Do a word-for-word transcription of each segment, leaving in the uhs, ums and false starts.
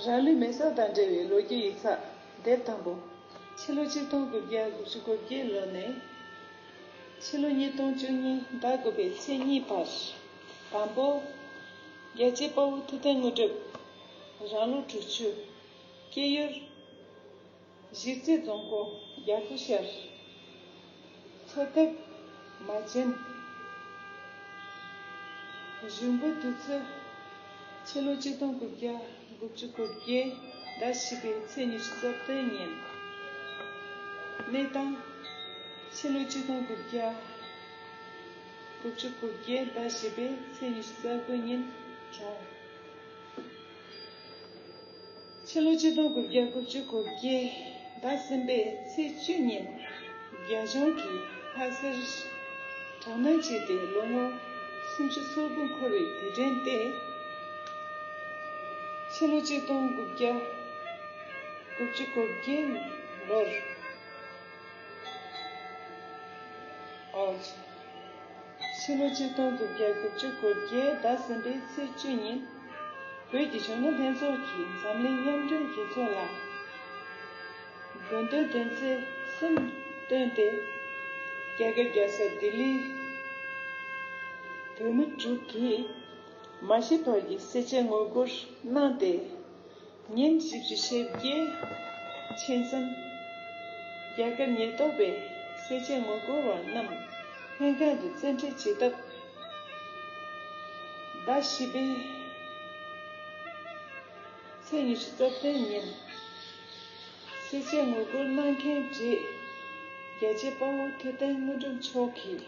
རང་ལུས་མེ་སྲེག་དང་འབྲེལ་བའི་ལོ་རྒྱུས་ཡིག་ཚགས་དེབ་དང་པོ། ཕྱི་ལོ་ཆིག་སྟོང་དགུ་བརྒྱ་དགུ་བཅུ་གོ་བརྒྱད་ལོ་ནས་ཕྱི་ལོ་ཉིས་སྟོང་བཅུ་གཉིས་ཟླ་དགུ་པའི་ཚེས་གཉིས་བར། དང་པོ། རྒྱལ་གཅེས་དཔའ་བོ་ཐུབ་བསྟན་དངོས་གྲུབ། རང་ལོ་དྲུག་ཅུ། སྐྱེས་ཡུལ། གཞིས་རྩེ་རྫོང་ཁོངས་རྒྱ་མཚོ་ཤར། འཚོ་ཐབས་མ་བྱན། གཞུང་པའི་དུས་ཚོད། ཕྱི་ལོ་ཆིག་སྟོང་དགུ་བརྒྱ་དགུ་བཅུ་གོ་བརྒྱད་ཟླ་བཞི་པའི་ཚེས་ཉི་ཤུ་རྩ་བདུན་ཉིན། གནས་སྟངས། ཕྱི་ལོ་ཆིག་སྟོང་དགུ་བརྒྱ་དགུ་བཅུ་གོ་བརྒྱད་ཟླ་བཞི་པའི་ཚེས་ཉི་ཤུ་རྩ་དགུ་ཉིན་གྲོངས། ཕྱི་ལོ་ཆིག་སྟོང་དགུ་བརྒྱ་དགུ་བཅུ་གོ་བརྒྱད་ཟླ་གསུམ་པའི་ཚེས་བཅུ་ཉིན། རྒྱ་གཞུང་གིས་ལྷ་སར་དྲག་གནོན་བྱས་ཏེ་ལོ་ངོ་སུམ་ཅུ་སོ་དགུ་འཁོར་བའི་དུས་དྲན་ཏེ། ཕྱི་ལོ་ཆིག་སྟོང་དགུ་བརྒྱ་དགུ་བཅུ་གོ་བརྒྱད་ལོར། ཨོ། ཕྱི་ལོ་ཆིག་སྟོང་དགུ་བརྒྱ་དགུ་བཅུ་གོ་བརྒྱད་ཟླ་གསུམ་པའི་ཚེས་བཅུ་ཉིན། བོད་ཀྱི་གཞོན་ནུ་ལྷན་ཚོགས་ཀྱིས་འཛམ་གླིང་མཉམ་འབྲེལ་རྒྱལ་ཚོགས་ལ་དགོས་འདུན་དོན་ཚན་གསུམ་བཏོན་ཏེ། རྒྱ་གར་རྒྱལ་ས་ལྡི་ལིར་བོད་མི་དྲུག་གིས་མ་ཤི་བར་གྱི་བསད་རྗེས་ངོ་རྒོལ་གནང་སྟེ། ཉིན་བཞི་བཅུ་ཞེ་བརྒྱད་ཕྱིན་ཙང་། རྒྱ་གར་ཉེན་རྟོག་པས་བསད་རྗེས་ངོ་རྒོལ་བ་རྣམས་ལྷན་ཁང་དུ་བཙན་ཁྲིད་བྱེད་སྟབས། ཟླ་བཞི་པའི་ཚེས་ཉི་ཤུ་རྩ་བདུན་ཉིན། བསད་རྗེས་ངོ་རྒོལ་གནང་མཁན་གྱི་རྒྱལ་གཅེས་དཔའ་བོ་ཐུབ་བསྟན་དངོས་གྲུབ་མཆོག་གིས།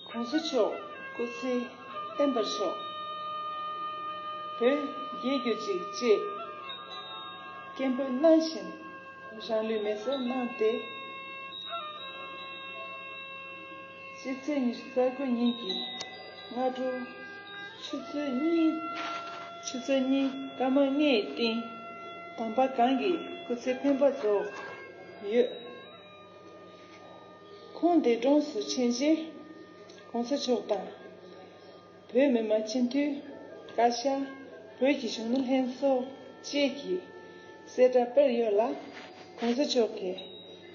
གོང་ས་མཆོག་སྐུ་ཚེ་བརྟན་པར་ཤོག་བོད་རྒྱལ་གྱུར་ཅིག་ཅེས་སྐད་འབོད་གནང་བཞིན་རང་ལུས་མེ་སྲེག་གནང་སྟེ། སྤྱི་ཚེས་ཉི་ཤུ་རྩ་དགུ་ཉིན་གྱི་སྔ་དྲོ་ཆུ་ཚོད་གཉིས། ཆུ་ཚོད་གཉིས་སྐར་མ་ལྔའི་སྟེང་དམ་པ་གང་གི་སྐུ་ཚེ་འཕེན་པ་རྫོགས་ཡོད། ཁོང་འདས་གྲོངས་སུ་ཕྱིན་རྗེས། གོང་ས་མཆོག་དང་། བོད་མི་མང་སྤྱི་འཐུས། བཀའ་ཤག་བོད་ཀྱི་གཞོན་ནུ་ལྷན་ཚོགས་བཅས་ཀྱིས་གསལ་བསྒྲགས་སྤེལ་ཡོད་ལ། གོང་ས་མཆོག་གིས་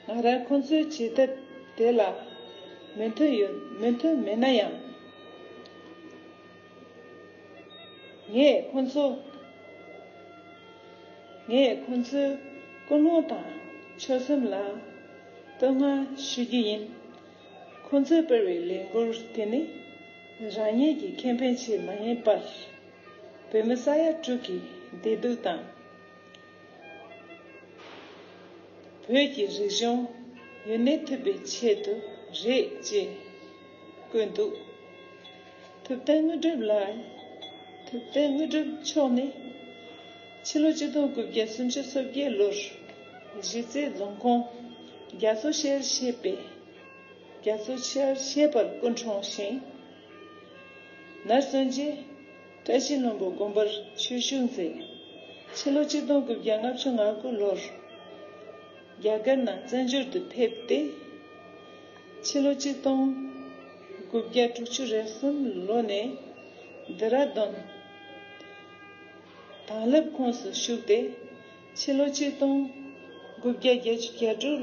ང་རང་ཁོང་ཚོའི་བྱེད་ཐབས་དེ་ལ་མོས་མཐུན་ཡོད། མོས་མཐུན་མེད་ན་ཡང་། ངས་ཁོང་ཚོ། ངས་ཁོང་ཚོའི་ཀུན་སློང་དང་ཆོད་སེམས་ལ་བསྟོད་བསྔགས་ཞུ་རྒྱུ་ཡིན། ཁོང་ཚོས་སྤེལ་བའི་ལས་འགུལ་དེ་ནི་རང་ཉིད་ཀྱི་ཁེ་ཕན་ཆེད་མ་ཡིན་པར། བོད་མི་ས་ཡ་དྲུག་གི་བདེ་སྡུག་དང་། བོད་ཀྱི་རིག་གཞུང་ཡུན་གནས་ཐུབ་པའི་ཆེད་དུ་རེད་ཅེས་བཀོད་འདུག་ཐུབ་བསྟན་དངོས་གྲུབ་ལགས། ཐུབ་བསྟན་དངོས་གྲུབ་མཆོག་ནི། ཕྱི་ལོ་ཆིག་སྟོང་དགུ་བརྒྱ་སུམ་ཅུ་སོ་བརྒྱད་ལོར་གཞིས་རྩེ་རྫོང་ཁོངས་རྒྱ་མཚོ་ཤར་ཞེས་པའི། རྒྱ་མཚོ་ཤར་ཞེས་པར་སྐུ་འཁྲུངས་ཤིང་། ནར་སོན་རྗེས་བཀྲ་ཤིས་ལྷུན་པོ་དགོན་པར་ཆོས་ཞུགས་མཛད། ཕྱི་ལོ་ཆིག་སྟོང་དགུ་བརྒྱ་ལྔ་བཅུ་ང་དགུ་ལོར་རྒྱ་གར་ནང་བཙན་བྱོལ་དུ་ཕེབས་ཏེ། ཕྱི་ལོ་ཆིག་སྟོང་དགུ་བརྒྱ་དྲུག་ཅུ་རེ་གསུམ་ལོ་ནས་ལྡེ་ར་ལྡུན་དྭང་བླངས་ཁོངས་སུ་ཞུགས་ཏེ། ཕྱི་ལོ་ཆིག་སྟོང་དགུ་བརྒྱ་བརྒྱད་ཅུ་གྱ་དྲུག་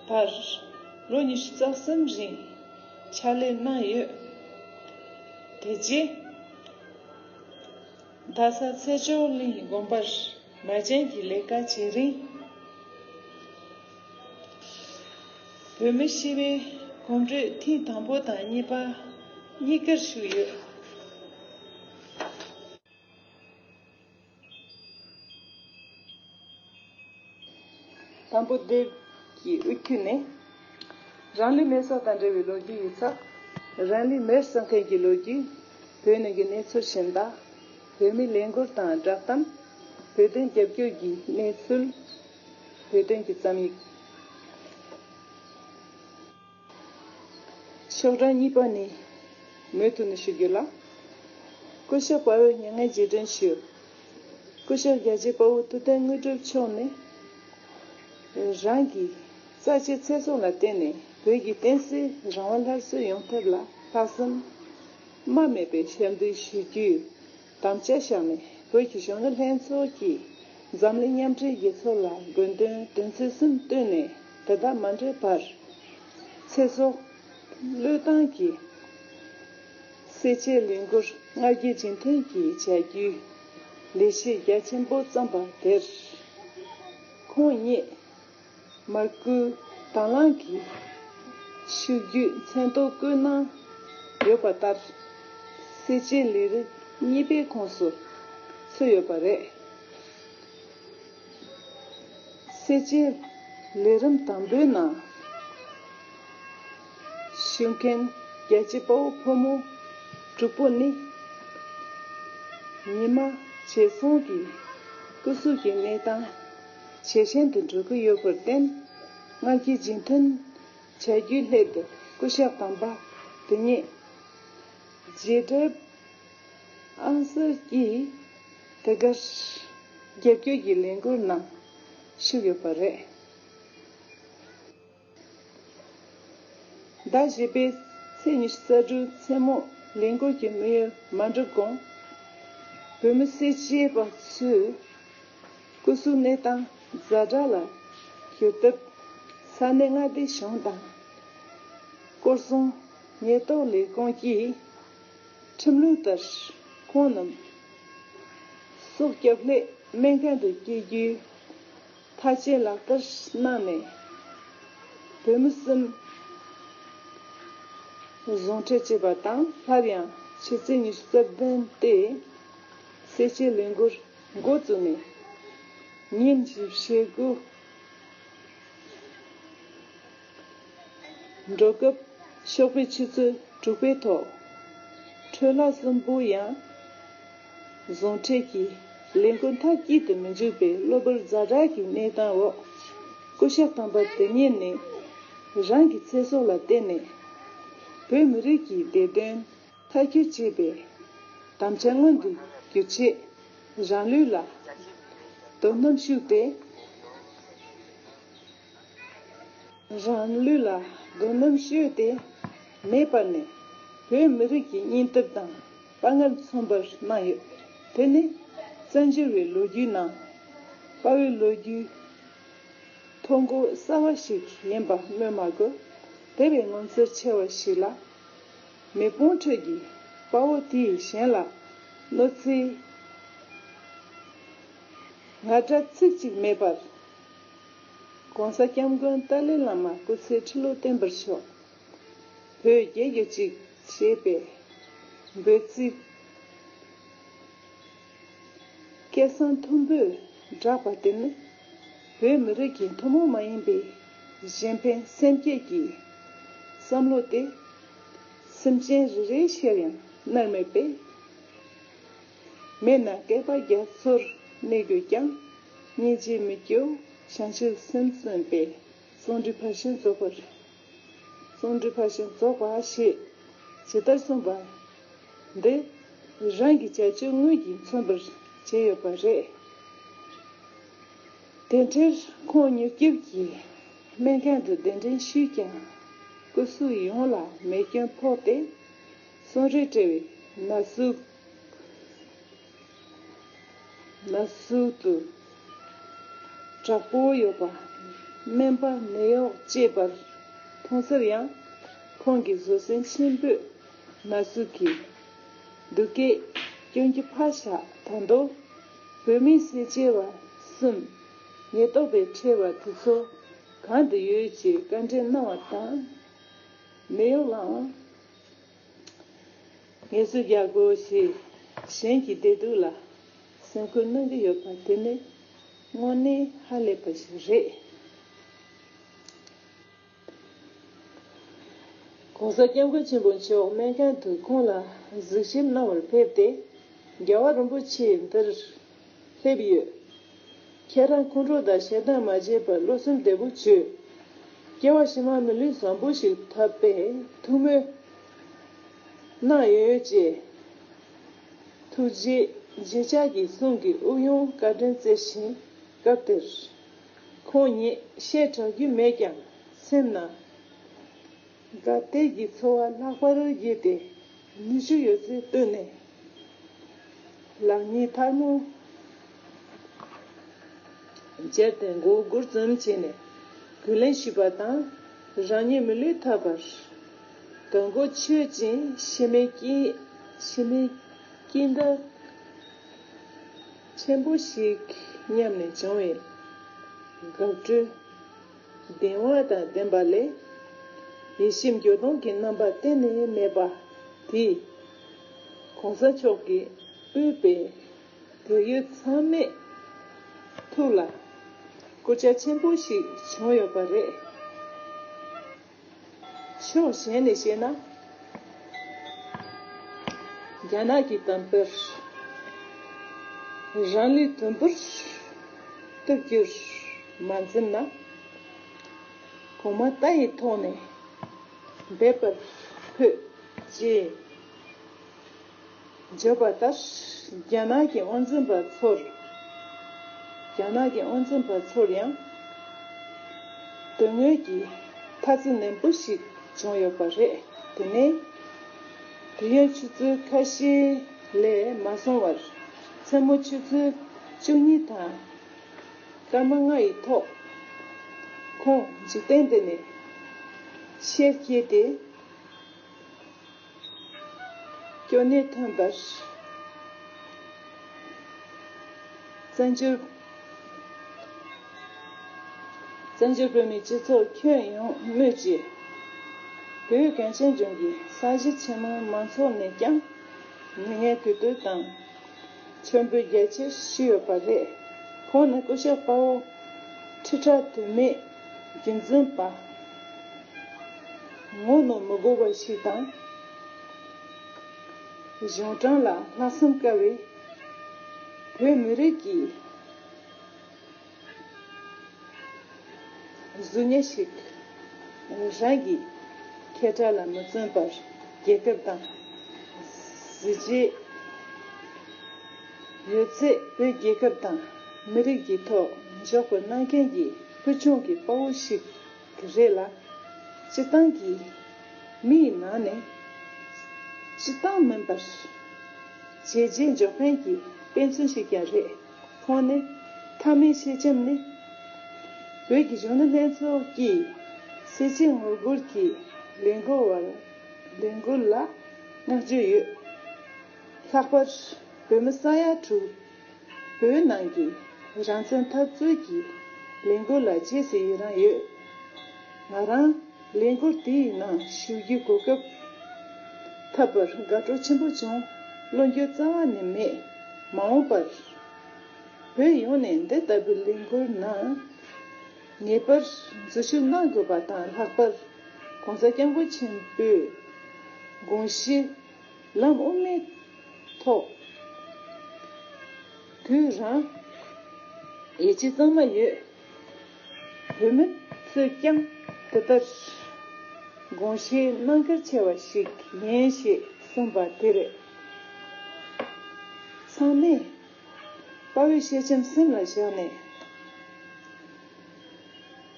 བར་ལོ་ཉི་ཤུ་རྩ་གསུམ་རིང་ཕྱག་ལས་གནང་ཡོད། དེ་རྗེས་རྡ་ས་ཚེ་མཆོག་གླིང་དགོན་པར་མ་བྱན་གྱི་ལས་ཀ་བྱེད་རིང་། བོད་མི་སྤྱི་པའི་གོམ་བགྲོད་ཐེངས་དང་པོ་དང་གཉིས་པ་གཉིས་ཀར་ཞུགས་ཡོད། དང་པོ་དེབ་ཀྱི་དབུ་ཁྱུད་ནི། རང་ལུས་མེ་སྲེག་དང་འབྲེལ་བའི་ལོ་རྒྱུས་ཡིག་ཚགས། རང་ལུས་མེར་སྲེག་མཁན་གྱི་ལོ་རྒྱུས། བོད་ནང་གི་གནས་ཚུལ་གཞན་དག་བོད་མིའི་ལས་འགུལ་དང་བསྒྲགས་གཏམ། བོད་དོན་རྒྱབ་སྐྱོར་གྱི་གནས་ཚུལ། བོད་དོན་གྱི་རྩོམ་ཡིག་ཤོག་གྲངས་གཉིས་པ་ནི། མུ་མཐུད་ནས་ཞུ་རྒྱུ་ལ། སྐུ་ཞབས་དཔའ་བོས་མྱ་ངན་རྗེས་དྲན་ཞུ། སྐུ་ཞབས་རྒྱལ་གཅེས་དཔའ་བོ་ཐུབ་བསྟན་དངོས་གྲུབ་མཆོག་ནི། རང་གི་རྩ་ཆེའི་ཚེ་སྲོག་ལ་བརྟེན་ནས་བོད་ཀྱི་བསྟན་སྲིད་རང་དབང་སླར་གསོ་ཡོང་ཐབས་ལ་ལྷག་བསམ་རྨ་མེད་པའི་ཞབས་འདེགས་ཞུ་རྒྱུའི་ དམ་བཅའ་བཞག་ནས། བོད་ཀྱི་གཞོན་ནུ་ལྷན་ཚོགས་ཀྱིས་འཛམ་གླིང་མཉམ་འབྲེལ་རྒྱལ་ཚོགས་ལ་དགོས་འདུན་དོན་ཚན་གསུམ་བཏོན་ནས། དེ་དག་མ་འགྲུབ་བར་ཚེ་སྲོག་བློས་བཏང་གིས་སེར་བྱེས་ལས་འགུལ་ང་རྒྱལ་རྗེས་མཐུན་གྱི་བྱ་རྒྱུའི་ལས་གཞི་རྒྱ་ཆེན་པོ་བརྩམས་པ་དེར། ཁོང་ཉིད་མར་ཁུ་དང་བླངས་ཀྱིས་ཤུགས་རྒྱུད་མཚན་ཐོ་བཀོད་གནང་ཡོད་པ་ལྟར། སེར་བྱེས་ལས་རིགས་གཉིས་པའི་ཁོངས་སུ་ཚུད་ཡོད་པ་རེད། སེར་བྱེས་ལས་རིམ་དང་པོའི་ནང་ཞུགས་མཁན་རྒྱལ་གཅེས་དཔའ་བོ་ཕོ་མོ་དྲུག་པོ་ནི། ཉི་མ་བྱེད་སོང་གི་སྐུ་གཟུགས་ཀྱི་གནས་སྟངས་ཇེ་ཞན་དུ་འགྲོ་གི་ཡོད་པར་བརྟེན། ང་རྒྱལ་རྗེས་མཐུན་བྱ་རྒྱུའི་སླད་དུ་སྐུ་ཞབས་དམ་པ་དེ་ཉིད་རྗེས་གྲབས་ཨང་གསར་གྱིས་དེ་གར་རྒྱབ་སྐྱོར་གྱི་ལས་འགུལ་ནང་ཞུགས་ཡོད་པ་རེད། ཟླ་བཞི་པའི་ཚེས་ཉི་ཤུ་རྩ་དྲུག་མཚན་མོ་ལས་འགུལ་གྱི་དམིགས་ཡུལ་མ་འགྲུབ་གོང་། བོད་མི་སེར་བྱེས་པ་ཚོས་སྐུ་གཟུགས་གནས་སྟངས་ཛ་དྲག་ལ་གྱུར་སྟབས། ས་གནས་མངའ་སྡེ་གཞུང་དང་སྐོར་སྲུང་ཉེན་རྟོག་ལས་ཁུངས་ཀྱིས་ཁྲིམས་ལུགས་ལྟར་ཁོང་རྣམས་སྲོག་སྐྱོབ་སླད་སྨན་ཁང་དུ་སྐྱེལ་རྒྱུའི་ཐག་གཅོད་ལག་བསྟར་གནང་ནས། བོད་མི་གསུམ་ཟུང་འབྲེལ་བྱས་པ་དང་། སླར་ཡང་ཕྱི་ཚེས་ཉི་ཤུ་རྩ་བདུན་སྟེ་སེར་བྱེས་ལས་འགུལ་འགོ་བཙུགས་ནས་ཉིན་བཞི་བཞི་དགུ་འགྲོ་སྐབས། ཤོག་བུའི་ཆུ་ཚོད་དྲུག་པའི་ཐོག་འཕྲོས་ལྷག་གསུམ་པོ་ཡང་ཟུང་འབྲེལ་གྱིས་ལས་འགུལ་མཐའ་སྐྱེལ་དུ་མི་འཇུག་པའི་གློ་བུར་ཛ་དྲག་གི་གནས་སྟངས་འོག་སྐུ་ཞབས་དམ་པ་དེ་ཉིད་ནས་རང་གི་ཚེ་སྲོག་ལ་བརྟེན་ནས་བོད་མི་རིགས་ཀྱི་བདེ་དོན་མཐའ་འཁྱོལ་བྱེད་པའི་དམ་བཅའ་མངོན་དུ་འགྱུར་ཆེད་རང་ལུས་ལ་དོ་སྣང་ཞུགས་ཏེ། རང་ལུས་ལ་དོ་སྣང་ཞུགས་ཏེ་མེད་པར་ནས་བོད་མི་རིགས་ཀྱི་སྙིང་སྟོབས་དང་དཔའ་ངར་མཚོན་པར་གནང་ཡོད། དེ་ནི་བཙན་བྱོལ་བའི་ལོ་རྒྱུས་ནང་དཔའ་བོའི་ལོ་རྒྱུས་ཐོ་འགོད་གསར་བ་ཞིག་ཡིན་པ་སྨོས་མ་དགོས། དེ་བས་ངོ་མཚར་ཆེ་བ་ཞིག་ལ། མི་དཔུང་ཁྲོད་ཀྱི་དཔའ་བོ་དེས་གཞན་ལ་གནོད་འཚེའི་ངར་སྒྲ་ཚིག་གཅིག་མེད་པར། ༸གོང་ས་༸སྐྱབས་མགོན་ཏཱ་ལའི་བླ་མ་སྐུ་ཚེ་ཁྲི་ལོ་བརྟན་པར་ཤོག་བོད་རྒྱལ་གྱུར་ཅིག་ཅེས་པའི་འབོད་ཚིག་སྐད་གསང་མཐོན་པོས་བསྒྲགས་པ་དེ་ནི། བོད་མི་རིགས་ཀྱི་ཐུན་མོང་མ་ཡིན་པའི་གཞན་ཕན་སེམས་བསྐྱེད་ཀྱི་བསམ་བློ་སྟེ། སེམས་ཅན་རེ་རེའི་ཕྱིར་ཡང་མནར་མེད་པའི། མེད་ན་བསྐལ་པ་རྒྱ་མཚོར་གནས་དགོས་ཀྱང་། སྙིང་རྗེ་མི་སྐྱོ་བྱང་ཆུབ་སེམས་བརྩོན་པས། གསུང་སྒྲོས་ཕར་ཕྱིན་རྫོགས་པར། གསུང་སྒྲོས་ཕར་ཕྱིན་རྫོགས་པ་ཞེས་ཇི་ལྟར་གསུངས་པ་འདི། རང་གི་བྱ་སྤྱོད་དངོས་ཀྱིས་མཚོན་པར་བྱས་ཡོད་པ་རེད། དེ་འཕྲལ་ཁོང་མྱུར་སྐྱོབ་ཀྱིས་སྨན་ཁང་དུ་གདན་འདྲེན་ཞུས་ཀྱང་། སྐུ་གཟུགས་ཡོངས་ལ་མེ་སྐྱོན་ཕོག་སྟེ། གསང་རུས་བྲལ་བའི་ན་ཟུག་ན་ཟུག་ཏུ་དྲག་པོ་ཡོད་པ། སྨན་པ་ནད་གཡོག་ཅེས་པར་མཐོང་སར་ཡང་། ཁོང་གི་བཟོད་སེམས་ཆེན་པོས་ན་ཟུག་གི་སྡུག་སྐད་སྐྱོན་གྱི་ཕར་བཞག་ད་དུང་བོད་མི་སེར་བྱེས་པ་གསུམ་ཉེན་རྟོག་པས་ཁྲིད་པ་དེ་ཚོ་གང་དུ་ཡོད་ཅེས་བཀའ་འདྲི་གནང་བ་དང་། ནད་གཡོག་ལའང་ངལ་གསོ་རྒྱག་དགོས་ཞེས་གཞན་གྱི་བདེ་སྡུག་ལ་སེམས་ཁུར་གནང་གི་ཡོད་པ་དེ་ནི་དངོས་གནས་ཧ་ལས་པ་ཞིག་རེད། ༸གོང་ས་༸སྐྱབས་མགོན་ཆེན་པོ་མཆོག་སྨན་ཁང་དུ་ཁོང་ལ་གཟིགས་ཞིབ་གནང་བར་ཕེབས་ཏེ། རྒྱལ་བ་རིན་པོ་ཆེ་འདིར་སླེབས་ཡོད། ཁྱེད་རང་ཁོང་ཁྲོ་དང་ཞེ་སྡང་མ་བྱེད་པར་བློ་སེམས་བདེ་པོ་བྱོས། སྐྱེ་བ་ཕྱི་མ་མི་ལུས་བཟང་པོ་ཞིག་ཐོབ་པའི་ཐུགས་སྨོན་གནང་ཡོད་ཅེས། ཐུགས་རྗེ་རྗེས་ཆགས་ཀྱི་གསུང་གིས་དབུགས་དབྱུང་བཀའ་དྲིན་བསྩལ་ཞིང་། སྐབས་དེར་ཁོང་ཉིད་བཤད་གྲགས་རྒྱུ་མེད་ཀྱང་། སེམས་ནང་དགའ་དད་ཀྱི་ཚོར་བ་ལྷག་པར་རྒྱས་ཏེ། ནུས་ཤུགས་ཡོད་ཚད་བཏོན་ནས། ལག་གཉིས་ཐལ་མོ་སྦྱར་ཏེ་མགོ་སྒུར་ཙམ་བྱས་ནས་གུས་ལན་ཞུས་པ་དང་། རང་ཉིད་མི་ལུས་ཐར་པར་དོན་གོ་ཆོད་ཅིང་ཕྱི་མའི་སྐྱིད་ཕྱི་མའི་སྐྱིད་འདོད་ཆེན་པོ་ཞིག་སྙམ་ནས་བྱུང་བའི་དགའ་སྤྲོ་བདེ་བ་དང་ལྡན་པ་ལས། ཡིད་བཞིན་འགྱུར་ལྡོག་གི་རྣམ་པ་གཏན་ནས་མེད་པ་དེས། གོང་ས་མཆོག་གིས་དབུས་པའི་བོད་ཡུལ་ཚང་མའི་ཐུགས་ལ་སྐུལ་ལྕག་ཆེན་པོ་ཞིག་བྱུང་ཡོད་པ་རེད། ཕྱོགས་གཞན་ནས་བཤད་ན། རྒྱ་ནག་གི་དམ་པར་རང་ལུས་དུམ་བུར་གཏུབ་རྒྱུར་མ་འཛེམས་ན། གོང་མ་ལྟ་ཡི་ཐོག་ནས་འབད་པར་ཕོད་ཅེས་བརྗོད་པ་ལྟར། རྒྱ་ནག་གི་དབང་འཛིན་པ་ཚོར། རྒྱ་ནག་གི་དབང་འཛིན་པ་ཚོར་ཡང་དོན་དངོས་ཀྱི་ཐ་ཚིག་ནན་པོ་ཞིག་བྱུང་ཡོད་པ་རེད། དེ་ནས་དུས་ཡུན་ཆུ་ཚོད་ཁ་ཤས་ལས་མ་སོང་བར། མཚན་མོ་ཆུ་ཚོད་བཅུ་གཉིས་དང་སྐར་མ་ལྔ་ཡི་ཐོག་ཁོང་འཇིག་རྟེན་འདི་ནས་ཆེར་སྐྱེས་ཏེ། སྐྱོ་གནས་ཐོན་པར། བཙན་བྱོལ། བཙན་བྱོལ་བོད་མིའི་སྤྱི་ཚོགས་ཁྱོན་ཡོངས་སྨོས་ཅི། བོད་གངས་ཅན་ལྗོངས་ཀྱི་ས་གཞི་ཆེན་མོ་མང་ཚོགས་ནས་ཀྱང་མི་ངན་གུས་བཏུད་དང་མཆོད་འབུལ་རྒྱ་ཆེར་ཞུས་ཡོད་པ་རེད། ཁོང་ནི་སྐུ་ཞབས་དཔའ་བོ་ཁྲི་ཕྲག་དུ་མའི་རྒྱུན་འཛིན་པ་ངོ་གནོང་མི་དགོས་པ་ཞིག་དང་། གཞུང་དྲང་ལ་ལྷག་བསམ་དཀར་བའི་བོད་མི་རིགས་ཀྱི་གཟུགས་བརྙན་ཞིག་རང་གི་ཁེ་གྲགས་ལ་མི་བརྩོན་པར་རྒྱལ་ཁབ་དང་གཟི་བརྗིད་ཡོད་ཚད་བོད་རྒྱལ་ཁབ་དང་མི་རིགས་ཀྱི་ཐོག་འཇོག་པར་གནང་མཁན་གྱི་ཕུལ་བྱུང་གི་དཔའ་བོ་ཞིག་རེད་ལ། སྤྱིར་བཏང་གི་མི་ཡི་ནང་ནས་སྤྱིར་བཏང་མིན་པར་བྱས་རྗེས་འཇོག་མཁན་གྱི་དཔེ་མཚོན་ཞིག་ཀྱང་རེད། ཁོང་ནི་མཐའ་མའི་ཞལ་ཆེམས་ནི། བོད་ཀྱི་གཞོན་ནུ་ལྷན་ཚོགས་ཀྱིས་སེར་བྱེས་ངོ་རྒོལ་གྱི་ལས་འགུལ་བར་ལས་འགུལ་ལ་བསྔགས་བརྗོད་ཡོད། ལྷག་པར་བོད་མི་ས་ཡ་དྲུག་བོད་ནང་གི་རང་བཙན་འཐབ་རྩོད་ཀྱི་ལས་འགུལ་ལ་རྗེས་སུ་ཡི་རང་ཡོད། ང་རང་ལས་འགུལ་དེའི་ནང་ཞུགས་རྒྱུའི་གོ་སྐབས་ཐོབ་པར་དགའ་སྤྲོ་ཆེན་པོ་བྱུང་། བློ་འགྱོད་རྩ་བ་ནས་མེད། མ་འོངས་པར་བོད་ཡོངས་ནས་འདི་ལྟ་བུའི་ལས་འགུལ་ནང་ངེས་པར་འཛུལ་ཞུགས་གནང་དགོས་པ་དང་། ལྷག་པར་༸གོང་ས་༸སྐྱབས་མགོན་ཆེན་པོའི་དགོངས་གཞི་ལམ་དབུ་མའི་ཐོག་གུས་རང་ཡིད་ཆེས་གཙང་མ་ཡོད། བོད་མི་ཚོས་ཀྱང་དེ་ལྟར་དགོངས་བཞེས་གནང་གལ་ཆེ་བ་ཞིག་ཡིན་ཞེས་གསུངས་པ་དེ་རེད། ཚང་མས་དཔའ་བོའི་ཞལ་ཆེམས་སེམས་ལ་བཞག་ནས།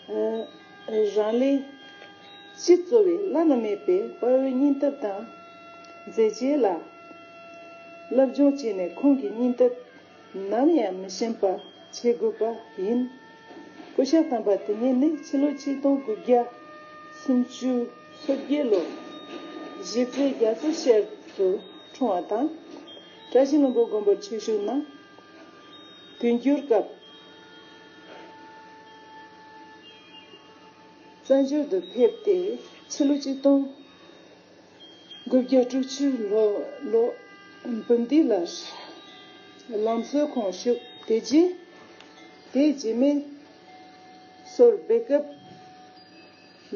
ཨ། རང་ལས་སྤྱི་གཙོ་བའི་བླ་ན་མེད་པའི་དཔའ་བོའི་སྙིང་སྟོབས་དང་མཛད་རྗེས་ལ་སློབ་སྦྱོང་བྱས་ནས། ཁོང་གི་སྙིང་སྟོབས་ནམ་ཡང་མི་ཞན་པ་བྱེད་དགོས་པ་ཡིན། སྐུ་ཞབས་དམ་པ་དེ་ཉིད་ནི་ཕྱི་ལོ་ཆིག་སྟོང་དགུ་བརྒྱ་སུམ་ཅུ་སོ་བརྒྱད་ལོར་གཞིས་རྩེ་རྒྱ་མཚོ་ཤར་དུ་འཁྲུངས་པ་དང་། བཀྲ་ཤིས་ལྷུན་པོ་དགོན་པར་ཆོས་ཞུགས་གནང་། དུས་འགྱུར་སྐབས་བཙན་བྱོལ་དུ་ཕེབས་ཏེ། ཕྱི་ལོ་ཆིག་སྟོང་དགུ་བརྒྱ་དྲུག་ཅུ་ལོ་ལོ་འབུམ་སྡེ་ལ་ལམ་བཟོའི་ཁོངས་ཞུགས། དེ་རྗེས་དེའི་རྗེས་མའི་སོར་འབུད་སྐབས་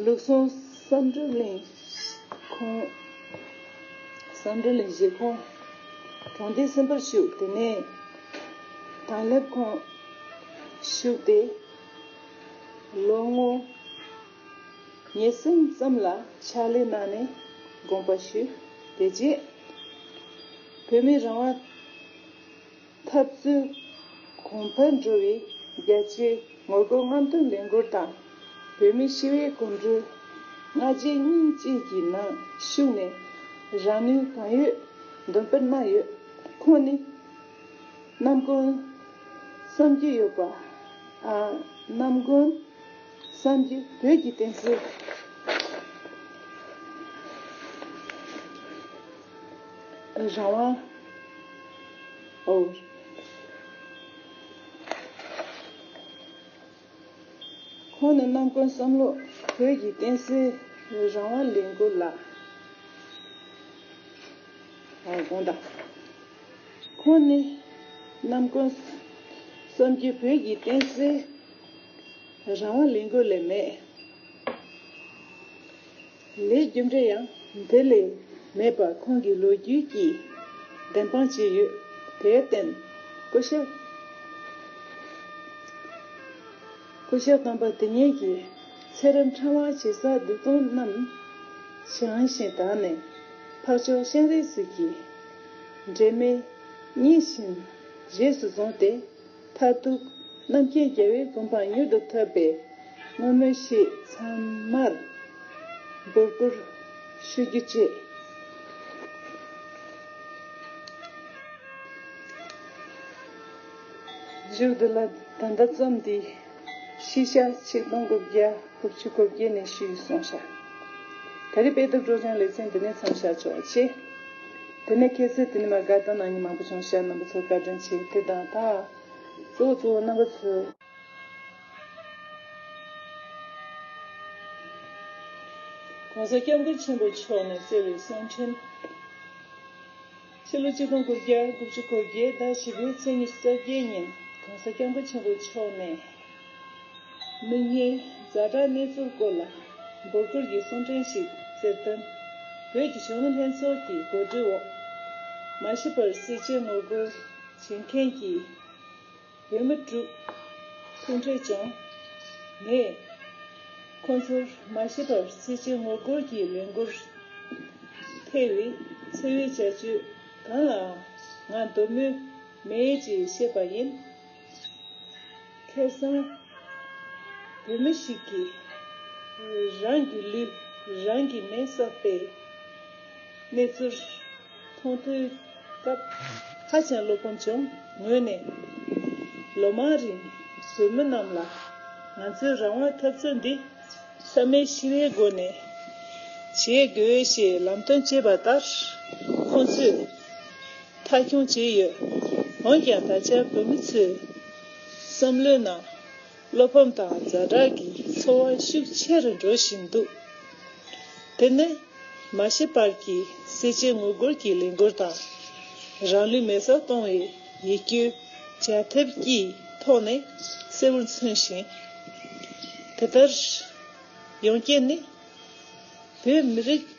ལུགས་ཟུང་བསམ་གྲུབ་གླིང་ཁོངས། བསམ་གྲུབ་གླིང་གཞིས་ཁོངས་གྲོང་སྡེ་གསུམ་པར་ཞུགས། དེ་ནས་དྭགས་ལྷེབ་ཁོངས་ཞུགས་ཏེ་ལོ་ངོ་ཉེར་གསུམ་ཙམ་ལ་ཕྱག་ལས་གནང་ནས་དགོངས་པ་ཞུས། དེ་རྗེས་བོད་མིའི་རང་དབང་འཐབ་རྩོད་གོང་འཕེལ་འགྲོ་བའི་རྒྱ་ཆེའི་ངོ་རྒོལ་རྔམ་སྟོན་ལས་འགུལ་དང་། བོད་མིའི་ཞི་བའི་གོམ་བགྲོད་ལྔ་བརྒྱ་གཉིས་བཅས་ཀྱི་ནང་ཞུགས་ནས་རང་ནུས་གང་ཡོད་འདོན་སྤེལ་གནང་ཡོད། ཁོང་ནི་ རྣམ་ཀུན་བསམ་རྒྱུ་ཡོད་པ། ཨ། རྣམ་ཀུན་བསམ་རྒྱུ་བོད་ཀྱི་བསྟན་སྲིད་རང་དབང་། ཨོ། ཁོང་ནི་རྣམ་ཀུན་བསམ་བློ་བོད་ཀྱི་བསྟན་སྲིད་རང་དབང་ལས་འགུལ་ལ། ཨ། དགོངས་དག་ཁོང་ནི་རྣམ་ཀུན་བསམ་རྒྱུ་བོད་ཀྱི་བསྟན་སྲིད་རང་དབང་ལས་འགུལ་ལས་མེད། ལས་རྒྱུ་འབྲས་ཡང་འདི་ལས་མེད་པ་ཁོང་གི་ལོ་རྒྱུས་ཀྱིས་བདེན་དཔང་བྱས་ཡོད། དེར་བརྟེན་སྐུ་ཞབས། སྐུ་ཞབས་དམ་པ་དེ་ཉིད་ཀྱིས་ཚེ་རབས་ཕྲེང་བ་ཇི་སྲིད་འདུག་སྟངས་རྣམས་བྱང་ཞིང་དག་ནས་འཕགས་མཆོག་སྤྱན་རས་གཟིགས་ཀྱི་འབྲལ་མེད་བརྙེས་ཤིང་རྗེས་སུ་བཟུང་སྟེ། མཐར་ཐུག་རྣམ་མཁྱེན་རྒྱལ་བའི་གོ་འཕང་མྱུར་དུ་ཐོབ་པའི་བསྔོ་སྨོན་ཞུས། ཚང་མར་འབོད་སྐུལ་ཞུ་རྒྱུ་བཅས། མཇུག་བསྡུ་ལ། ད་ལྟ་རྩོམ་འདི་ཤེས་བྱ་ཆིག་སྟོང་དགུ་བརྒྱ་དགུ་བཅུ་གོ་བརྒྱད་ནས་ཞུས་སོང་ཤག་ད་རེས་དཔེ་དེབ་སྒྲོག་སྦྱང་ལེ་ཚན་འདི་ནས་མཚམས་བཞག་ཆོག་ཅེས། དེ་ནས་ཁྱེད་ཚོས་དེ་ནས་མར་དགའ་སྟོན་གནང་མཁན་མང་པོ་བྱུང་ཤག་རྣམ་པ་ཚོར་བཀའ་དྲིན་ཆེ། དེ་དང་ད་གཙོ་བོ་གཙོ་བོ་རྣམ་པ་ཚོས། གོང་ས་སྐྱབས་མགོན་ཆེན་པོ་མཆོག་ནས་བསྩལ་བའི་གསུང་འཕྲིན། ཕྱི་ལོ་ཆིག་སྟོང་དགུ་བརྒྱ་དགུ་བཅུ་གོ་བརྒྱད་ཟླ་བཞི་པའི་ཚེས་ཉི་ཤུ་རྩ་བརྒྱད་ཉིན་གོང་ས་སྐྱབས་མགོན་ཆེན་པོ་མཆོག་ནས། མིག་སྔའི་ཛ་དྲག་གནས་ཚུལ་སྐོར་ལ་འབོད་སྐུལ་གྱི་གསུང་འཕྲིན་ཞིག་བསྩལ་དོན། བོད་ཀྱི་གཞོན་ནུ་ལྷན་ཚོགས་ཀྱི་གོ་སྒྲིག་འོག་མ་ཤི་བར་སེར་བྱེས་ངོ་རྒོལ་བྱེད་མཁན་གྱི་བོད་མི་དྲུག་ཐུག་འཕྲད་བྱུང་། ངས་ཁོང་ཚོར་མ་ཤི་བར་སེར་བྱེས་ངོ་རྒོལ་གྱི་ལས་འགུལ་ཐེ་བའི་འཚེ་བའི་བྱ་སྤྱོད་གང་ལའང་ང་འདོད་མོས་མེད་ཅེས་བཤད་པ་ཡིན། ཁ་སང་བོད་མི་ཞིག་གིས་རང་གི་ལུས་རང་གིས་མེ་བསྲེགས་པའི་གནས་ཚུལ་མཐོང་ཐོས་སྐབས་ཧ་ཅང་བློ་ཕམ་བྱུང་། ངོས་ནས་ལོ་མང་རིང་བོད་མི་རྣམས་ལ་ང་ཚོའི་རང་དབང་འཐབ་རྩོད་འདི་ས་མེད་ཞི་བའི་སྒོ་ནས་བྱེད་དགོས་ཞེས་ལམ་སྟོན་བྱས་པ་ལྟར་ཁོང་ཚོས་མཐའ་འཁྱོངས་བྱས་ཡོད། འོན་ཀྱང་ད་ཆ་བོད་མི་ཚོའི་བསམ་བློའི་ནང་བློ་ཕམ་དང་ཛ་དྲག་གི་ཚོར་བ་ཤུགས་ཆེ་རུ་འགྲོ་བཞིན་འདུག་དེ་ནི་མ་ཤི་བར་གྱི་སེར་བྱེས་ངོ་རྒོལ་གྱི་ལས་འགུལ་དང་། རང་ལུས་མེ་སྲེག་གཏོང་བའི་ཡིད་སྐྱོའི་བྱ་ཐབས་ཀྱི་ཐོག་ནས་གསལ་བོར་མཚོན་ཞིང་། དེ་ལྟར་ཡོང་རྐྱེན་ནི། བོད་མི་རིགས་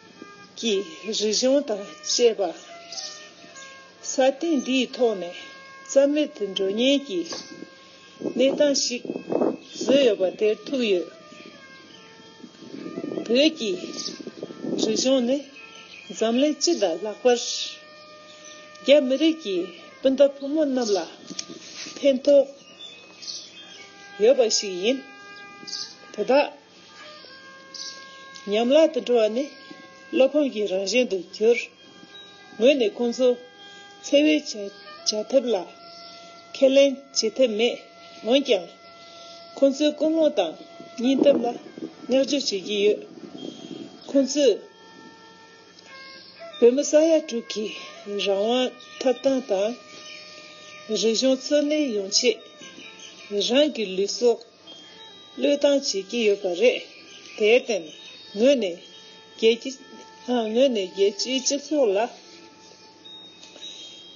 ཀྱི་རིག་གཞུང་དང་བཅས་པ་ས་སྟེང་འདིའི་ཐོག་ནས་རྩ་མེད་དུ་འགྲོ་ཉེན་གྱི་གནས་སྟངས་ཤིག་བཟོས་ཡོད་པ་དེར་ཐུག་ཡོད། བོད་ཀྱི་རིག་གཞུང་ནི་འཛམ་གླིང་སྤྱི་དང་ལྷག་པར་རྒྱ་མི་རིགས་ཀྱི་སྤུན་ཟླ་ཕོ་མོ་རྣམས་ལ་ཕན་ཐོགས་ཡོད་པ་ཞིག་ཡིན། དེ་དག་ཉམས་བརླག་ཏུ་འགྲོ་བ་ནི་བློ་ཕམ་གྱི་རང་བཞིན་དུ་གྱུར། ངོས་ནས་ཁོང་ཚོ་འཚེ་བའི་བྱ་བྱ་ཐབས་ལ་ཁས་ལེན་བྱེད་ཐབས་མེད། འོན་ཀྱང་། ཁོང་ཚོའི་ཀུན་སློང་དང་སྙིང་སྟོབས་ལ་བསྔགས་བརྗོད་བྱེད་ཀྱི་ཡོད། ཁོང་ཚོས་བོད་མི་ས་ཡ་དྲུག་གི་རང་དབང་ཐོབ་ཐང་དང་། རིག་གཞུང་འཚོ་གནས་ཡོང་ཆེད་རང་གི་ལུས་སྲོག་བློས་བཏང་བྱེད་ཀྱི་ཡོད་པ་རེད། དེར་བརྟེན་ངོས་ནས་རྒྱལ་སྤྱི་ཨ་ངོས་ནས་རྒྱལ་སྤྱིའི་སྤྱི་ཚོགས་ལ་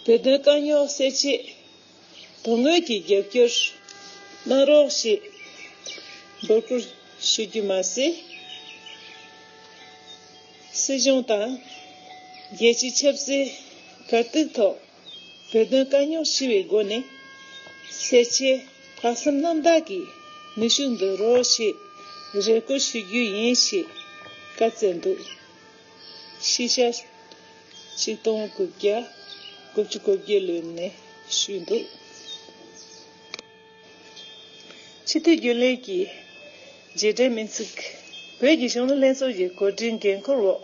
བོད་དོན་དཀའ་རྙོག་སེལ་ཆེད་དོན་དངོས་ཀྱི་རྒྱབ་སྐྱོར་གནང་རོགས་ཞེས་འབོད་སྐུལ་ཞུ་རྒྱུ་མ་ཟད། སྲིད་གཞུང་དང་རྒྱལ་སྤྱིའི་ཆབ་སྲིད་གར་སྟེགས་ཐོག་བོད་དོན་དཀའ་རྙོག་ཞི་བའི་སྒོ་ནས་སེར་བྱེས་ཕ་བསམ་རྣམ་དག་གིས་ནུས་ཤུགས་འདོན་རོགས་ཞེས་རེ་སྐུལ་ཞུ་རྒྱུ་ཡིན་ཞེས་བཀའ་སྩལ་འདུག་ཤེས་བྱ་ཆིག་སྟོང་དགུ་བརྒྱ་དགུ་བཅུ་གོ་བརྒྱད་ལོ་ནས་ཞུས་འདུག་སྤྱི་འཐུས་རྒྱུན་ལས་ཀྱི་རྗེས་དྲན་སྨོན་ཚིག་བོད་ཀྱི་གཞོན་ནུ་ལྷན་ཚོགས་ཀྱི་གོ་སྒྲིག་འགན་འཁུར་འོག་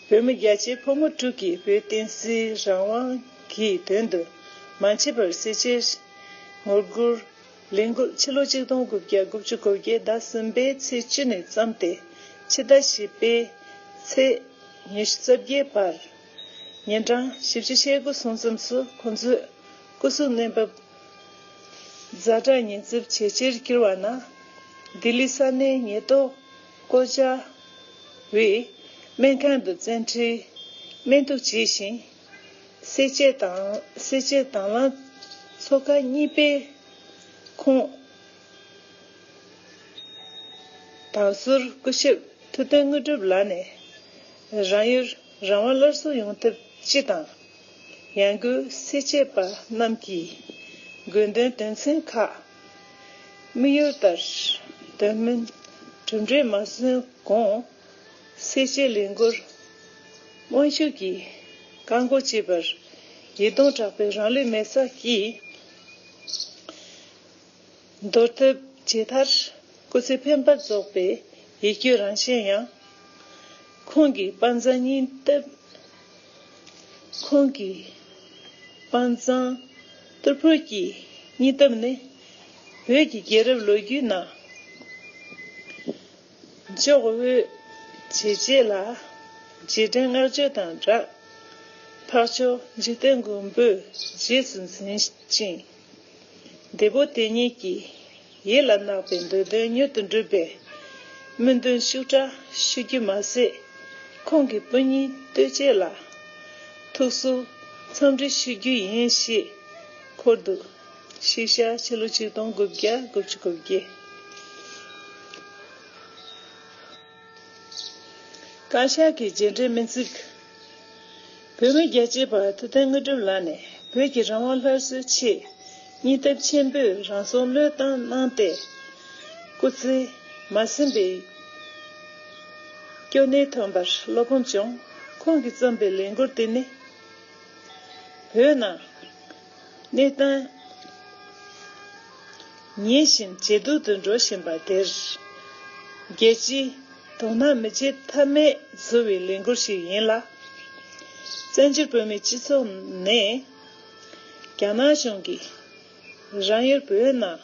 བོད་མི་རྒྱ་ཆེའི་ཕོ་མོ་དྲུག་གིས་བོད་བསྟན་སྲིད་རང་དབང་གི་དོན་དུ་ མ་མཆིས་པར་སེར་བྱེས་ངོ་རྒོལ་ལས་འགུལ་ཕྱི་ལོ་ཆིག་སྟོང་དགུ་བརྒྱ་དགུ་བཅུ་གོ་བརྒྱད་ཟླ་གསུམ་པའི་ཚེས་བཅུ་ནས་བརྩམས་ཏེ་ཕྱི་ཟླ་བཞི་པའི་ཚེས་ཉི་ཤུ་རྩ་བརྒྱད་བར་ཉིན་གྲངས་བཞི་བཅུ་ཞེ་དགུ་སོང་ཙམ་སུ་ཁོང་ཚོས་སྐུ་གཟུགས་བརྣན་འབབ་ཛ་དྲག་ཉེན་ཚབས་ཇེ་ཆེར་གྱུར་བ་ན། ལྡི་ལི་ས་གནས་ཉེན་རྟོག་བཀོད་བྱ་བའི་སྨན་ཁང་དུ་བཙན་ཁྲིད་སྨན་གཏུགས་བྱས་ཤིང་། སེར་བྱེས་དང་སེར་བྱེས་དྭང་བླངས་ཚོགས་ཁག་གཉིས་པའི་ཁོངས་དང་ཟུར་སྐུ་ཞབས་ཐུབ་བསྟན་དངོས་གྲུབ་ལགས་ནས་རང་ཡུལ་རང་དབང་སླར་གསོ་ཡོང་ཐབས་སྤྱི་དང་། ཡང་སྒོས་སེར་བྱེས་པ་རྣམས་ཀྱི་དགོས་འདུན་དོན་ཚན་ཁག་དམིགས་ཡུལ་ལྟར་དོན་སྨིན་གྲུབ་འབྲས་མ་སོན་གོང་སེར་བྱེས་ལས་འགུལ་དབང་ཤུགས་ཀྱིས་བཀག་འགོག་བྱེད་པར་ཡིད་གདུང་དྲག་པོས་རང་ལུས་མེ་སྲེག་གིས། འདོར་ཐབས་ཇི་ལྟར་སྐུ་ཚེ་འཕེན་པ་རྫོགས་པའི་ཡིད་སྐྱོའི་རང་བཞིན་ཡང་། ཁོང་གི་དཔའ་མཛངས་སྙིང་སྟོབས། ཁོང་གི་དཔའ་མཛངས་ཏུར་ཕུད་ཀྱི་སྙིང་སྟོབས་ནི་བོད་ཀྱི་རྒྱལ་རབས་ལོ་རྒྱུས་ནང་འཇོག་འོས་བྱས་རྗེས་ལ་རྗེས་དྲན་བསྔགས་བརྗོད་དང་སྦྲགས། འཕགས་མཆོག་འཇིག་རྟེན་མགོན་པོས་རྗེས་སུ་འཛིན་ཅིང་། འདས་པོ་དེ་ཉིད་ཀྱིས་ཡིད་ལ་བརྣག་པའི་འདོད་དོན་མྱུར་དུ་འགྲུབ་པའི་སྨོན་འདུན་ཤུགས་དྲག་ཞུ་རྒྱུ་མ་ཟད། ཁོང་གི་སྤུན་ཉེ་ལྟོས་བཅས་ལ་ཐུགས་གསོ་འཚམས་འདྲི་ཞུ་རྒྱུ་ཡིན་ཞེས་འཁོད་འདུག་ཤིག་ཤ་ཕྱི་ལོ་ཆིག་སྟོང་དགུ་བརྒྱ་དགུ་བཅུ་གོ་བརྒྱད། བཀའ་ཤག་གི་རྗེས་འབྲེལ་སྨན་རྩིས། བོད་མི་རྒྱལ་གཅེས་པ་ཐུབ་བསྟན་དངོས་གྲུབ་ལགས་ནས་བོད་ཀྱི་རང་དབང་སླར་གསོའི་ཆེད་སྙིང་སྟོབས་ཆེན་པོས་རང་སྲོག་བློས་བཏང་གནང་སྟེ། སྐུ་ཚེ་མ་ཟིན་པའི་སྐྱོ་གནས་ཐོན་པར་བློ་ཕམ་བྱུང་། ཁོང་གིས་བརྩམས་པའི་ལས་འགུལ་དེ་ནི། བོད་ནང་གནས་སྟངས་ཉིན་བཞིན་ཇེ་སྡུག་ཏུ་འགྲོ་བཞིན་པ་དེར། རྒྱལ་སྤྱིའི་དོ་སྣང་མི་བྱེད་ཐབས་མེད་བཟོ་བའི་ལས་འགུལ་ཞིག་ཡིན་ལ། བཙན་བྱོལ་བོད་མིའི་སྤྱི་ཚོགས་ནས་རྒྱ་ནག་གཞུང་གིས་རང་ཡུལ་བོད་ནང་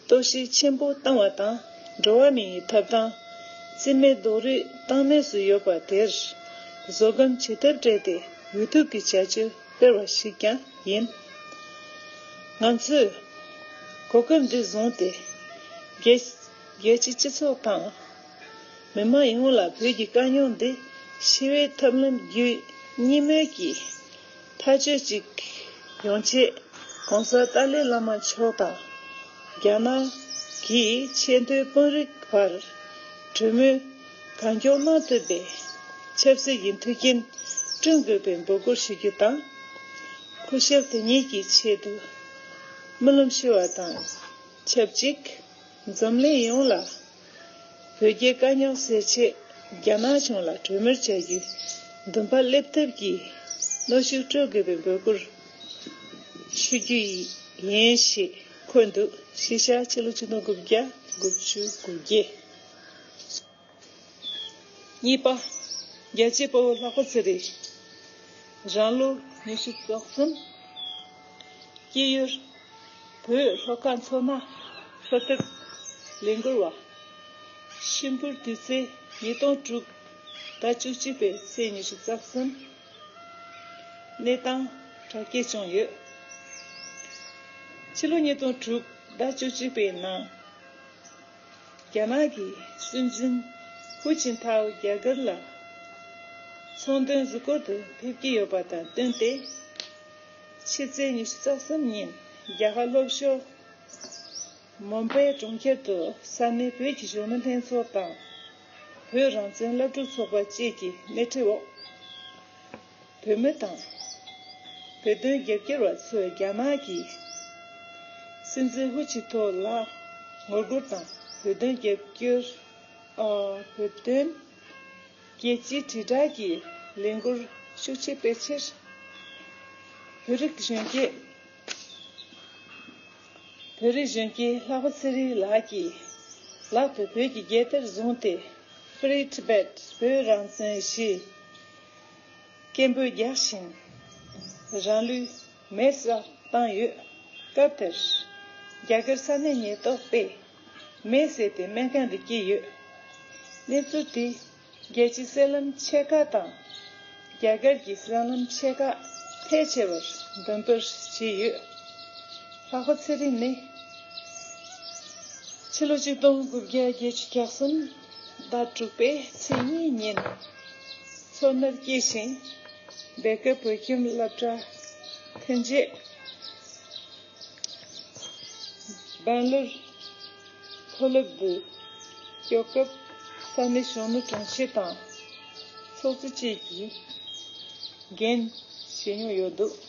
གཏོར་བཤིག་ཆེན་པོ་བཏང་བ་དང་། འགྲོ་བ་མིའི་ཐོབ་ཐང་རྩིས་མེད་རྡོག་རོལ་བཏང་གནས་སུ་ཡོད་པ་དེར་བཟོད་སྒོམ་ཇི་ཐབས་བྲལ་ཏེ་འོས་བསྡུ་གི་བྱ་སྤྱོད་སྤེལ་བ་ཞིག་ཀྱང་ཡིན། ང་ཚོས་གོ་སྐབས་འདི་བཟུང་སྟེ་རྒྱལ་རྒྱལ་སྤྱིའི་སྤྱི་ཚོགས་དང་མི་མང་ཡོངས་ལ་བོད་ཀྱི་དཀའ་རྙོག་འདི་ཞི་བའི་ཐབས་ལམ་བརྒྱུད་གཉིས་མོས་ཀྱིས་ཐག་གཅོད་ཅིག་ཡོང་ཆེད་༸གོང་ས་ཏཱ་ལའི་བླ་མ་མཆོག་དང་རྒྱ་ནག་གི་ཆེས་མཐོའི་དཔོན་རིགས་བར་གྲོས་མོལ་གང་མགྱོགས་གནང་ཐུབ་པའི་ཆབ་སྲིད་ཀྱི་མཐུན་རྐྱེན་བསྐྲུན་དགོས་པའི་འབོད་སྐུལ་ཞུ་རྒྱུ་དང་། སྐུ་ཞབས་དེ་ཉིད་ཀྱི་ཆེད་དུ་སྨོན་ལམ་ཞུ་བ་དང་ཆབས་ཅིག་འཛམ་གླིང་ཡོངས་ལ་བོད་རྒྱའི་དཀའ་རྙོག་སེལ་ཆེད་རྒྱ་ནག་གཞུང་ལ་གྲོས་མོལ་བྱ་རྒྱུའི་འདུན་པ་སླེབས་ཐབས་ཀྱི་གནོན་ཤུགས་སྤྲོད་དགོས་པའི་འབོད་སྐུལ་ཞུ་རྒྱུ་ཡིན་ཞེས་འཁོད་འདུག་ཤིག་ཤ་ཕྱི་ལོ་ཆིག་སྟོང་དགུ་བརྒྱ་དགུ་བཅུ་གོ་བརྒྱད། གཉིས་པ། རྒྱལ་གཅེས་དཔའ་བོ་ལྷག་པ་ཚེ་རིང་། རང་ལོ་ཉི་ཤུ་རྩ་གསུམ། སྐྱེས་ཡུལ་བོད་ལྷོ་ཁ་མཚོ་སྣ་ལྷོ་ཕྱོགས་ལས་འགུལ་བ། ཤིང་ཕུར་དུས་ཚེས་ཉིས་སྟོང་དྲུག་ཟླ་བཅུ་གཅིག་པའི་ཚེས་ཉི་ཤུ་རྩ་གསུམ། གནས་སྟངས་དྲག་སྐྱེད་བྱུང་ཡོད། ཕྱི་ལོ་ཉིས་སྟོང་དྲུག་ཟླ་བཅུ་གཅིག་པའི་ནང་། རྒྱ་ནག་གི་སྲིད་འཛིན་ཧུའུ་ཅིན་ཐའོ་རྒྱ་གར་ལ་ཚོང་དོན་གཟིགས་སྐོར་དུ་ཕེབས་ཀྱི་ཡོད་པ་དང་བསྟུན་ཏེ། ཕྱི་ཚེས་ཉི་ཤུ་རྩ་གསུམ་ཉིན་རྒྱ་གར་ལྷོ་ཕྱོགས་མུམ་བྷའི་གྲོང་ཁྱེར་དུ་ས་གནས་བོད་ཀྱི་གཞོན་ནུ་ལྷན་ཚོགས་དང་། བོད་རང་བཙན་སློབ་ཕྲུག་ཚོགས་པ་བཅས་ཀྱི་སྣེ་ཁྲིད་འོག་བོད་མི་དང་། བོད་དོན་རྒྱབ་སྐྱོར་བ་ཚོས་རྒྱ་ནག་གི་སྲིད་འཛིན་ཧུ་ཅི་ཐོ་ལ་ངོ་རྒོལ་དང་། བོད་དོན་རྒྱབ་སྐྱོར། ཨ། བོད་དོན་རྒྱལ་སྤྱིའི་དྲིལ་བསྒྲགས་ཀྱི་ལས་འགུལ་ཤུགས་ཆེ་སྤེལ་ཕྱིར། བོད་རིགས་གཞོན་སྐྱེས། བོད་རིགས་གཞོན་སྐྱེས་ལྷག་པ་ཚེ་རིང་ལགས་ཀྱིས་ལག་ཏུ་བོད་ཀྱི་རྒྱལ་དར་བཟུང་སྟེ། Free Tibet བོད་རང་བཙན་ཞེས་སྐད་འབོད་རྒྱག་བཞིན་རང་ལུས་མེར་བསྲེགས། བཏང་ཡོད། སྐབས་དེར། རྒྱ་གར་ས་གནས་ཉེན་རྟོག་པས་མེ་བསད་དེ་སྨན་ཁང་དུ་བསྐྱལ་ཡོད། གནས་ཚུལ་དེས་རྒྱལ་སྤྱིའི་གསར་ལམ་ཆེ་ཁག་དང་། རྒྱ་གར་གྱི་གསར་ལམ་ཆེ་ཁག་ཕལ་ཆེ་བར་འདོན་སྤེལ་བྱས་ཡོད། ལྷག་པ་ཚེ་རིང་ནི། ཕྱི་ལོ་ཆིག་སྟོང་དགུ་བརྒྱ་བརྒྱད་ཅུ་གྱ་གསུམ་ཟླ་དྲུག་པའི་ཚེས་གཉིས་ཉིན་མཚོ་སྣར་སྐྱེས་ཤིང་། སྦེལ་ཀོབ་བོད་ཁྱིམ་སློབ་གྲྭ་ཐོན་རྗེས། སྦེང་ལོར་མཐོ་སློབ་ཏུ་སྐྱོད་སྐབས་ས་གནས་གཞོན་ནུ་དྲུང་ཆེ་དང་ཚོགས་གཙོ་བཅས་ཀྱིས་འགན་བཞེས་མྱོང་ཡོད་འདུག།